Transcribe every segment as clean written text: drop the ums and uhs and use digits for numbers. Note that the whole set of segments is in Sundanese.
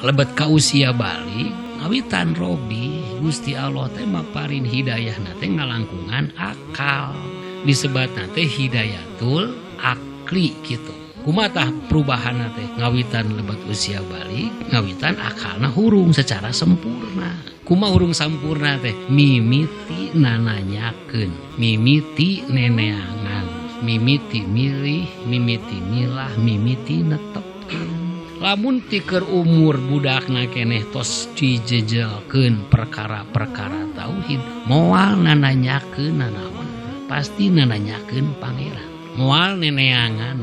Lebet ka usia balig ngawitan Robi Gusti Allah teh maparin hidayahna teh ngalangkungan akal. Disebatna teh hidayatul akli gitu. Kumaha tah perubahanna teh ngawitan lebet usia balig, ngawitan akalna hurung secara sempurna. Kumaha hurung sampurna teh? Mimiti nananyakeun, mimiti neneangan, mimiti milih, mimiti milah, mimiti netepkeun. Lamun ti keur umur budakna keneh tos dijejelkeun perkara-perkara tauhid, moal nananyakeun nanaon, pasti nananyakeun Pangeran. Moal neneangan,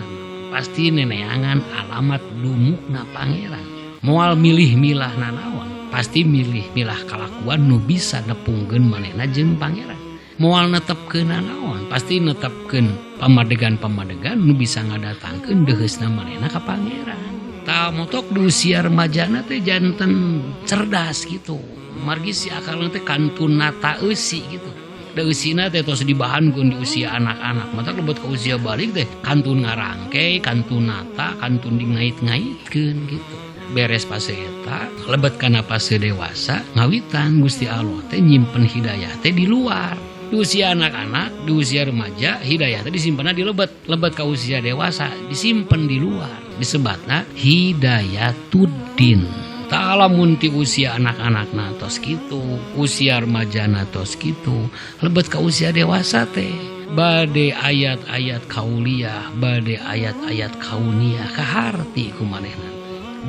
pasti neneangan alamat dumukna Pangeran. Moal milih-milah nanaon, pasti milih-milah kalakuan nu bisa nepungkeun manehna jeung Pangeran. Moal netepkeun nanaon, pasti netepkeun pamadegan-pamadegan nu bisa ngadatangkeun deuheusna manehna ka Pangeran. Tah motok di usia remajana teh janten cerdas gitu. Margi si akalna teh kantun nata eusi gitu. Da eusina teh tos dibahankeun di usia anak-anak. Matak lebet ka usia balig teh kantun ngarangke, kantun nata, kantun dingait-ngaitkeun gitu. Beres fase eta, lebet kana fase dewasa, ngawitan Gusti Allah teh nyimpen hidayah teh di luar. Di usia anak-anak, di usia remaja, hidayah teh disimpenna di lebet. Lebet ka usia dewasa, disimpen di luar. Disebatna hidayatuddin. Tah lamun ti usia anak-anak tos kitu, usia remaja tos kitu, lebet ka usia dewasa teh bade ayat-ayat kauliyah, bade ayat-ayat kauniyah kaharti ku manehna.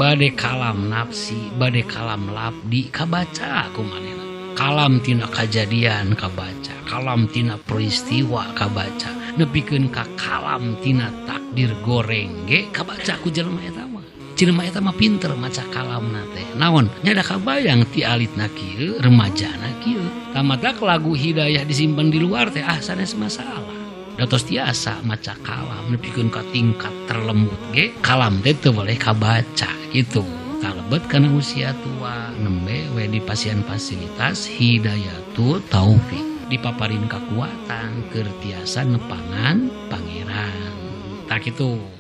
Bade kalam nafsi, bade kalam labdi kabaca ku manehna. Kalam tina kajadian kabaca, kalam tina peristiwa kabaca, nepikeun ka kalam tina takdir goreng ge kabaca ku jelema eta mah. Jelema eta mah pinter maca kalamna teh. Naon? Nya da kabayang ti alitna kieu, remajana kieu. Tamatak lagu hidayah disimpen di luar teh ah sanes masalah. Da tos tiasa maca kalam nepikeun ka tingkat terlembut ge kalam teh teu boleh kabaca gitu. Kalebet kana usia tua nembe we di pasien fasilitas hidayatul taufik dipaparin kekuatan keur tiasa nepangan Pangeran. Tah kitu.